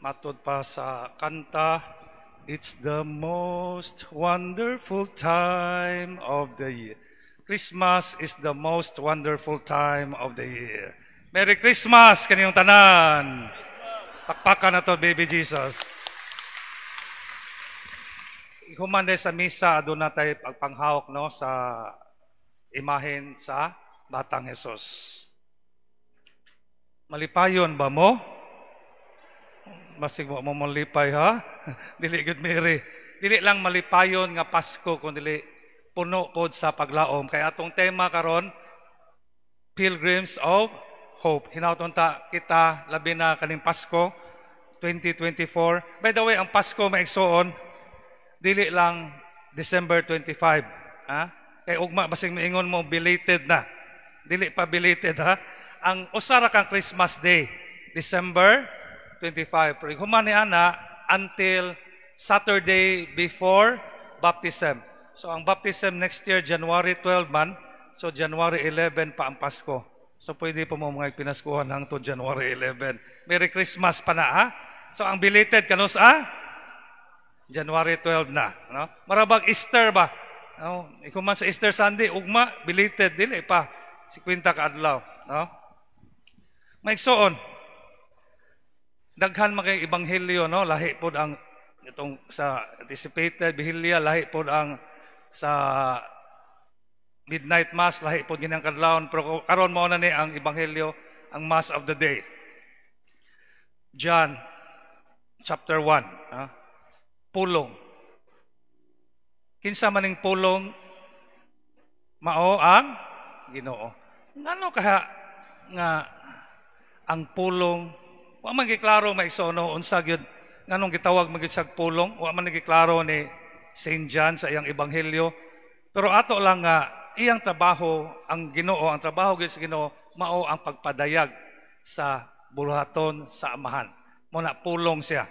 Matod pa sa kanta, "It's the most wonderful time of the year." Christmas is the most wonderful time of the year. Merry Christmas kaninyong tanan. Pakpakan nato, baby Jesus. Human sa misa, aduna tay pagpanghawak, no, sa imahen sa Batang Jesus. Malipayon ba mo? Basig mo malipay, ha? Dili gud Mary. Dili lang malipayon nga Pasko kun dili puno pod sa paglaom. Kay atong tema karon, Pilgrims of Hope. Hinawton ta kita labi na kaning Pasko 2024. By the way, ang Pasko, mga igsoon, dili lang December 25. Ha? Kay ugma basig moingon mo belated na. Dili pa belated, ha. Ang usa ra kang Christmas Day, December 25. Pero human ni ana until Saturday before baptism. So ang baptism next year January 12 man, so January 11 pa ang Pasko. So pwede pa mo mga pinaskuhan hangtod January 11. Merry Christmas pa na, ha. So ang belated kanus ah January 12 na, no? Marabag Easter ba? No? Ikaw man sa Easter Sunday, ugma belated, dili pa 50 ka adlaw, no? Maigsoon, daghan man kay ebanghelyo, no? Lahi pod ang itong sa anticipated vigilia, lahi pod ang sa midnight mass, lahi pod ginang kadlawon, pero karon mao na ni ang ebanghelyo, ang mass of the day. John chapter 1, ha? Pulong. Kinsa maning pulong? Mao ang Ginoo. Ngano kaha nga ang pulong? Wa man giklaro, maisono, unsa gyud nganong gitawag man gyud siyag pulong. Wa man giklaro ni Saint John sa iyang ebanghelyo. Pero ato lang nga iyang trabaho ang Ginoo, ang trabaho gyud sa Ginoo mao ang pagpadayag sa buhaton sa Amahan. Mo na pulong siya.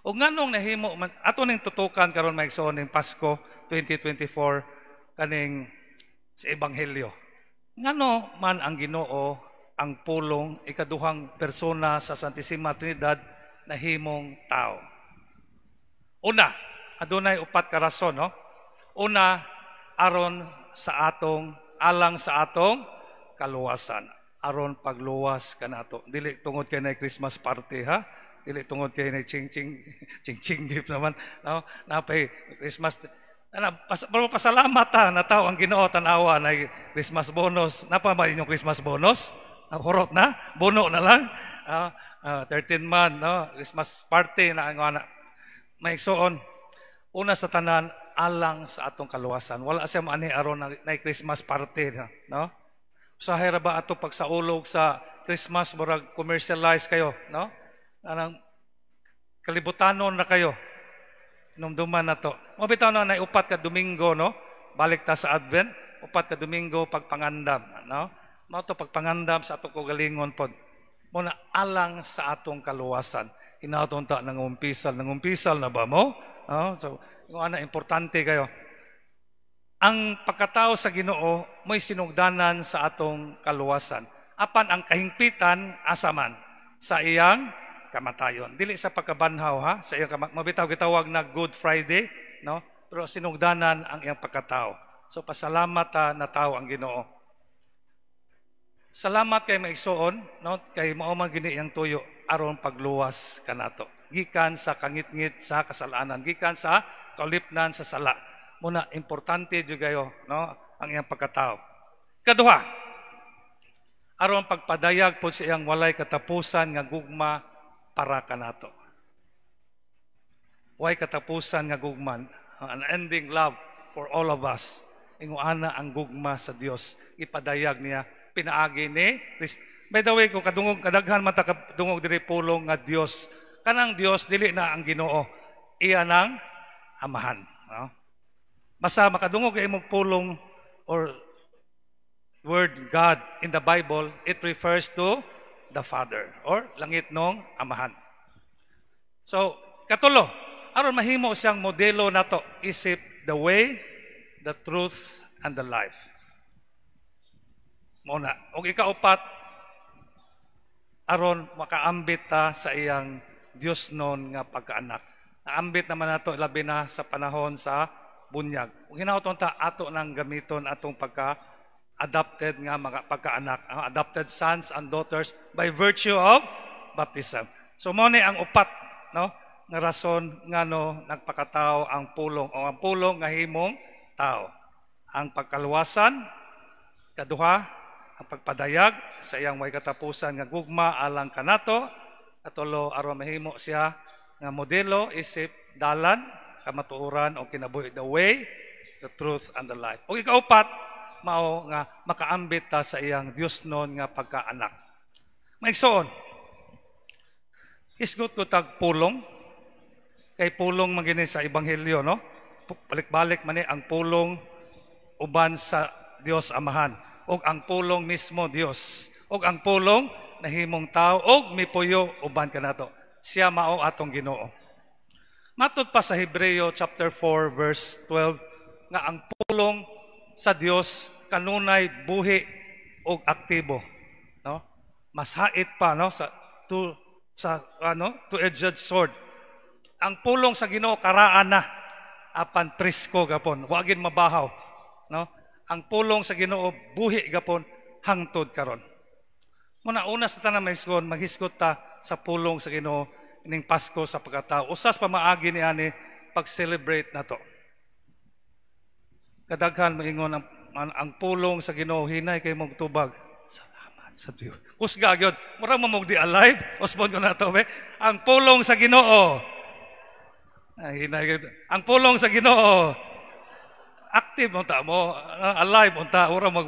Ug nganong nahimo man ato ning tutukan karon, maigsoon, ning Pasko 2024 kaning sa ebanghelyo? Ngano man ang Ginoo ang pulong, ikaduhang persona sa Santissima Trinidad, nahimong tao? Una, adunay upat ka rason, no? Una, aron sa atong alang sa atong kaluwasan. Aron pagluwas kanato. Dili tungod kay na Christmas party, ha. Dili tungod kay na ching ching ching ching gift naman, no? Napay Christmas ana pero pasalamat ta natawo ang Ginoo, tan-awa na Christmas bonus. Napa ba inyong Christmas bonus? Hurot na, bono na lang. 13 month, no? Christmas party na ang ana. May igsoon, una sa tanan, alang sa atong kaluwasan. Wala siya maani aron na Christmas party, no? Usahay ra ba ato pagsaulog sa Christmas, murag commercialize kayo, no? Anang kalibutanon na kayo. Inumduman na to. Mao bitaw na na upat ka Domingo, no? Balik ta sa Advent, upat ka Domingo pagpangandam, no? Mao to pagpangandam sa atong kaugalingon pod. Mo na alang sa atong kaluwasan. Hinaton ta nangumpisal, nangumpisal na ba mo? No? So, yung ana importante kayo. Ang pagkatao sa Ginoo mo'y sinugdanan sa atong kaluwasan. Apan ang kahingpitan asa man? Sa iyang kamatayon. Dili sa pagkabanhaw, ha, sa iyang mabitaw gitawag na Good Friday, no? Pero sinugdanan ang iyang pagkatao. So pasalamat ta natawo ang Ginoo. Salamat kay maigsoon, no? Kay mao man gini iyang tuyo aron pagluwas kanato. Gikan sa kangitngit sa kasalanan, gikan sa kaulipnan sa sala. Muna importante jud kayo, no, ang iyang pagkatao. Kaduha, aron pagpadayag po sa iyang walay katapusan nga gugma para kanato. Way katapusan nga gugma, unending love for all of us. Ingo ana ang gugma sa Dios, ipadayag niya pinaagi ni Kristo. By the way, kung kadungog kadaghan man ta kadungog diri pulong nga Dios, kanang Dios dili na ang Ginoo, iya nang Amahan, no? Basta makadungog kay imong pulong or word God in the Bible, it refers to the Father or langit nong Amahan. So, katulo, aron mahimo siyang modelo nato isip the way, the truth, and the life. Mao na. Ug ikaupat, aron makaambit ta sa iyang Dios non nga pagkaanak. Naambit naman nato labi na sa panahon sa bunyag. Ug hinaot ta ato nang gamiton atong pagka adopted nga mga pagkaanak, adopted sons and daughters by virtue of baptism. So mao ni ang upat, no, nga rason ngano nagpakatao ang Pulong o ang Pulong nga himong tao. Ang pagkaluwasan, kaduha, ang pagpadayag sa iyang way katapusan nga gugma alang kanato, katulo, aron mahimo siya nga modelo isip dalan, kamatuoran o kinabuhi, the way, the truth and the life. O ikaupat, mao nga makaambit ta sa iyang Dios non nga pagkaanak. Maigsoon, hisgot ko tag pulong, kay pulong man gini sa ebanghelyo, no? Balik-balik man ni ang Pulong uban sa Dios Amahan ug ang Pulong mismo Dios ug ang Pulong nahimong tao ug mipuyo uban kanato. Siya mao atong Ginoo. Matod pa sa Hebreo chapter 4 verse 12 nga ang pulong sa Dios kanunay buhi ug aktibo, no? Mas hait pa, no, sa two sa ano two-edged sword. Ang pulong sa Ginoo karaan na apan presko gapon, wa gid mabahaw, no? Ang pulong sa Ginoo buhi gapon hangtod karon. Muna una sa tanan, maigsoon, maghisgot ta sa pulong sa Ginoo ining Pasko sa pagkatao. Usas pamaagi ni ani pag-celebrate nato. Kadaghan moingon ang pulong sa Ginoo hinay kay mong tubag. Salamat sa Dios. Kusga gyud. Mura mo di alive. Usbon ko na to be. Ang pulong sa Ginoo. Ay, hinay gyud. Ang pulong sa Ginoo. Active unta mo, alive unta, ura mag.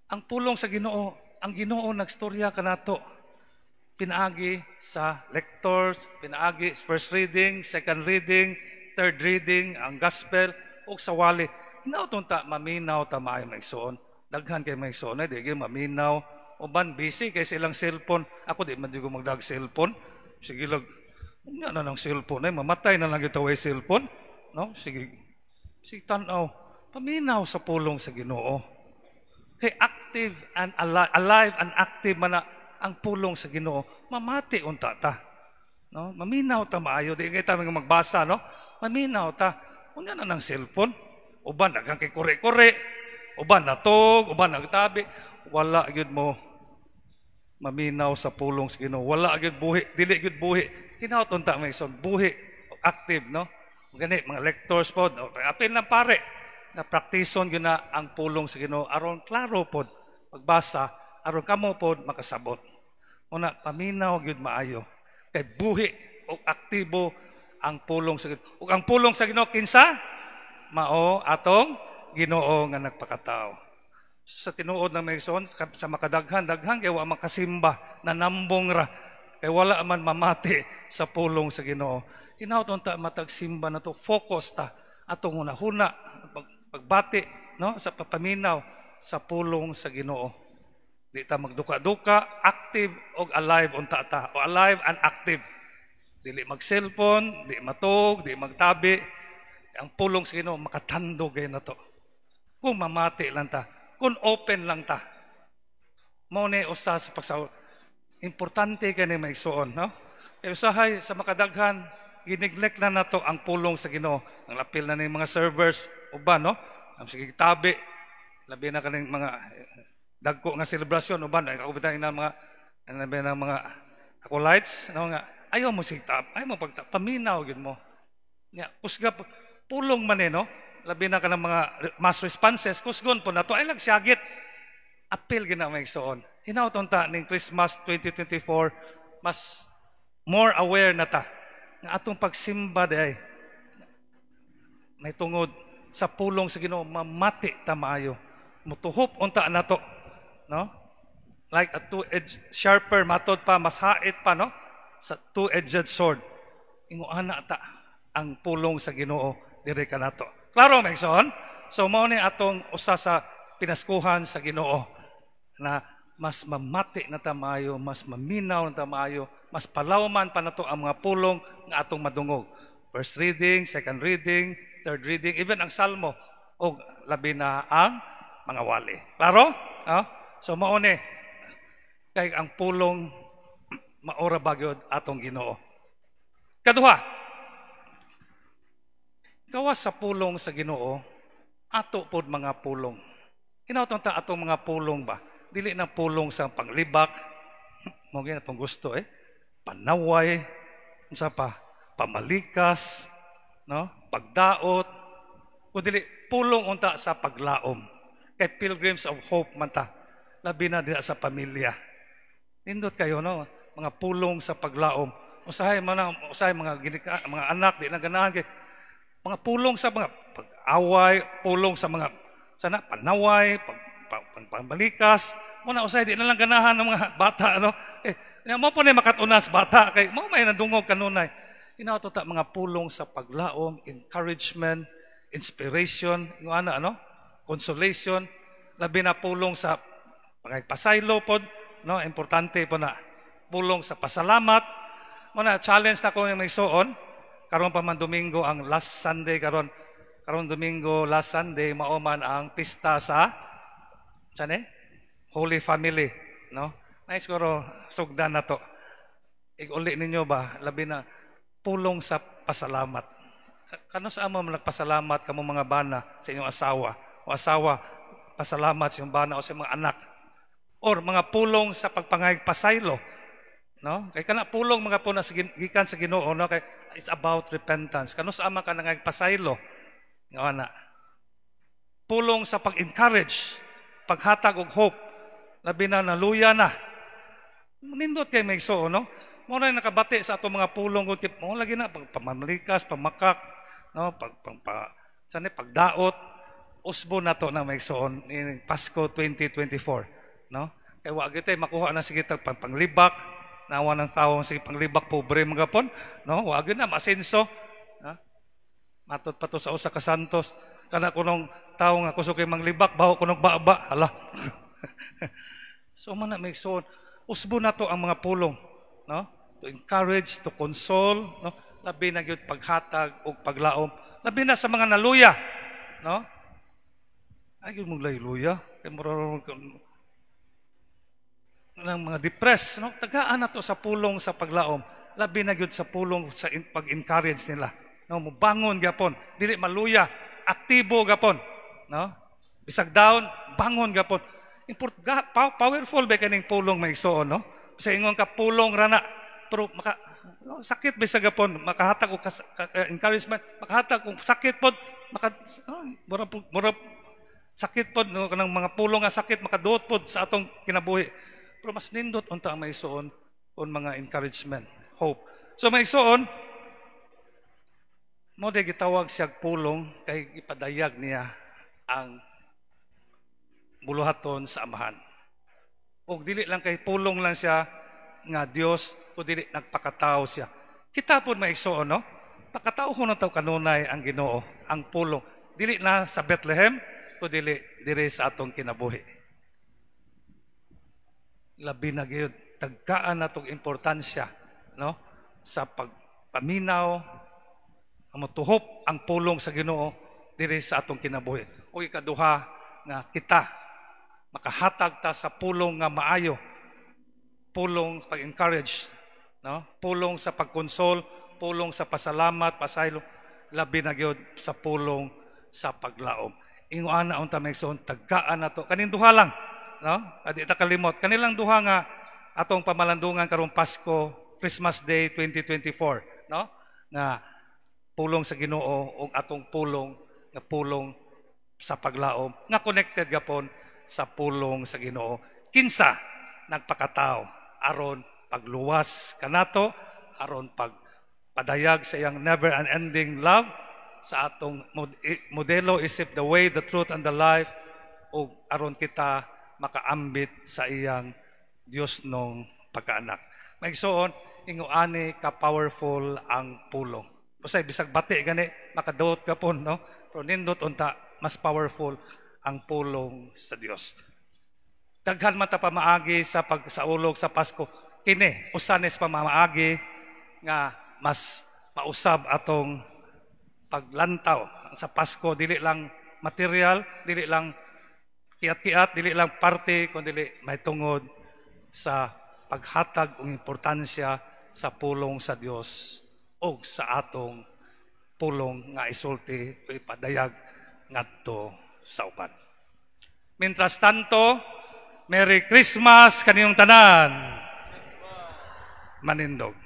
Ang pulong sa Ginoo, ang Ginoo nagstorya kanato pinaagi sa lectors, pinaagi first reading, second reading, third reading, ang gospel ug sa wali. Hinaut unta maminaw ta maayo, maigsoon. Daghan kay maigsoon ay di gyud maminaw. Uban busy kay silang cellphone. Ako di man ko magdag cellphone. Sige lang. Unya na ng cellphone ay mamatay na lang ito way cellphone. No? Sige. Sige tan-aw. Paminaw sa pulong sa Ginoo. Kay active and alive, alive and active man na ang pulong sa Ginoo. Mamati unta ta. No? Maminaw ta maayo, di kay ta magbasa, no? Maminaw ta. Unya na ng cellphone. Uban daghang kay kore-kore. Uban natog, uban nagtabi. Wala gyud mo maminaw sa pulong sa Ginoo. Wala gyud buhi, dili gyud buhi. Hinaut unta may son buhi, active, no? Gani mga lectors pod, apil ng pare na praktison gyud na ang pulong sa Ginoo aron klaro pod pagbasa, aron kamo pod makasabot. Una, paminaw gyud maayo kay buhi o aktibo ang pulong sa Ginoo. Ug ang pulong sa Ginoo kinsa? Mao atong Ginoo nga nagpakatao. Sa tinuod ng mga sa makadaghan, daghan kay wa makasimba, nanambong ra kay wala man mamati sa pulong sa Ginoo. Hinaut unta matag simba na to focus ta atong hunahuna, pagbati, no, sa papaminaw sa pulong sa Ginoo. Di ta magduka-duka, active og alive unta ta, o alive and active. Dili mag-cellphone, di matug, di magtabi. Ang pulong sa Ginoo makatandog kay nato. Kung mamati lang ta, kung open lang ta. Mao ni usa sa pagsaw importante kani, maigsuon, no? Kay usahay sa makadaghan gineglect na nato ang pulong sa Ginoo. Ang lapil na ning mga servers uban, no? Ang sige tabi, labi na kaning mga dagko nga selebrasyon uban ay kakubitan na mga ano ba ng mga acolytes, no, nga ayaw mo sig tab, ayaw mo pagta paminaw gyud mo. Nya kusga pulong man eh, no? Labi na kanang mga mass responses, kusgon po nato ay nagsyagit. Apil gina, may igsoon. Hinaut unta ning Christmas 2024 mas more aware na ta nga atong pagsimba di ay may tungod sa pulong sa Ginoo, mamati ta maayo. Mutuhop unta nato, no? Like a two-edged sharper matod pa, mas hait pa, no, sa two-edged sword. Ingo ana ta ang pulong sa Ginoo diri kanato. Klaro, mga igsoon? So mao ni atong usa sa pinaskuhan sa Ginoo na mas mamati na ta maayo, mas maminaw na ta maayo, mas palawman pa nato ang mga pulong nga atong madungog. First reading, second reading, third reading, even ang Salmo o labi na ang mga wali. Klaro? Ah? So mao ni kay ang pulong Mao ra ba gyud atong Ginoo? Kaduha, gawas sa pulong sa Ginoo, ato pod mga pulong. Hinaot ta atong mga pulong ba? Dili na pulong sa panglibak, mao gyud atong gusto eh. Panaway, unsa pa, pamalikas, no? Pagdaot, kung dili pulong unta sa paglaom. Kay pilgrims of hope man ta, labi na diha sa pamilya. Nindot kayo, no? Mga pulong sa paglaom. Usahay man na, usahay mga ginika, mga anak di na ganahan kay mga pulong sa mga pag-away, pulong sa mga sana panaway, pag pambalikas, mo na usahay di na lang ganahan ng mga bata, no? Eh, mao po na makat-unas bata kay mao may nandungog kanunay. Hinaot ta mga pulong sa paglaom, encouragement, inspiration, yung ano, ano, consolation, labi na pulong sa pagpasaylo pod, no? Importante po na pulong sa pasalamat. Mo na challenge na ko yung maigsuon. Karon pa man Domingo ang last Sunday karon. Karon Domingo, last Sunday, mao man ang pista sa sane? Holy Family, no? Nice siguro sugdan na to. Iguli ninyo ba, labi na pulong sa pasalamat. Kano sa amo nagpasalamat kamo mga bana sa inyong asawa o asawa pasalamat sa inyong bana o sa mga anak or mga pulong sa pagpangayag pasaylo, no? Kay kana pulong mga po na sa gikan sa Ginoo, no? Kay it's about repentance. Kano sa ama ka nangayag pasaylo nga ana pulong sa pag-encourage, paghatag og hope, labi na naluya na. Nindot kay may so, no? Mo na nakabati sa ato mga pulong kay mo lagi na pag pamamalikas, pamakak, no, pag pag pa, sani pagdaot, usbo na to na may suon in Pasko 2024, no? Kay wa gyud makuha na sige tag panglibak, nawa ng tao sige panglibak, pobre mga pon, no? Wa gyud na masenso, ha? Matod pa to sa usa ka santos, kana kunong tawo nga kusog kay manglibak, baho kunong baba, hala. So man na may suon, usbo na to ang mga pulong, no? To encourage, to console, no? Labi na gyud paghatag og paglaom, labi na sa mga naluya, no? Ay gyud mong luya kay mura ng mga depressed, no? Tagaan na to sa pulong sa paglaom, labi na gyud sa pulong sa pag-encourage nila, no? Mubangon gyapon, dili maluya, aktibo gapon, no? Bisag down, bangon gapon. Import, powerful ba kaning pulong, may igsoon, no? Sa ingon ka pulong rana, pero maka no, sakit bisag gapon makahatag og encouragement, makahatag og sakit pod, maka oh, mura, mura sakit pod, no? Kanang mga pulong nga sakit makaduot pod sa atong kinabuhi, pero mas nindot unta ang maigsuon on mga encouragement, hope. So maigsuon, mo di gitawag siya pulong kay ipadayag niya ang buluhaton sa Amahan. Og dili lang kay pulong lang siya nga Dios, o dili nagpakatao siya. Kita pod maigsuon, no? Pakatao ko na taw kanunay ang Ginoo, ang pulong. Dili na sa Bethlehem, o dili diri sa atong kinabuhi. Labi na gyud tagkaan natong importansya, no? Sa pagpaminaw, ang motuhop ang pulong sa Ginoo diri sa atong kinabuhi. O ikaduha nga kita makahatag ta sa pulong nga maayo, pulong pag-encourage, no? Pulong sa pagkonsol, pulong sa pasalamat, pasaylo, labi na gyud sa pulong sa paglaom. Ingon ana unta may igsoon, tagaan na to. Kaning duha lang, no? Adi ta kalimot. Kanilang duha nga atong pamalandungan karong Pasko, Christmas Day 2024, no? Nga pulong sa Ginoo ug atong pulong nga pulong sa paglaom nga connected gapon sa pulong sa Ginoo. Kinsa nagpakatao aron pagluwas kanato, aron pagpadayag sa iyang never ending love sa atong modelo isip the way, the truth and the life, ug aron kita makaambit sa iyang Dios nong pagkaanak. Maigsoon, ingo ani ka powerful ang pulong. Basta bisag bati gani makaduot ka po, no? Pero nindot unta mas powerful ang pulong sa Dios. Daghan man ta pamaagi sa pagsaulog sa Pasko. Kini usa ni sa pamamaagi nga mas mausab atong paglantaw sa Pasko, dili lang material, dili lang kiat-kiat, dili lang party, kundi dili may tungod sa paghatag og importansya sa pulong sa Dios o sa atong pulong nga isulti o ipadayag ngadto sa uban. Mientras tanto, Merry Christmas kaninyong tanan. Manindog.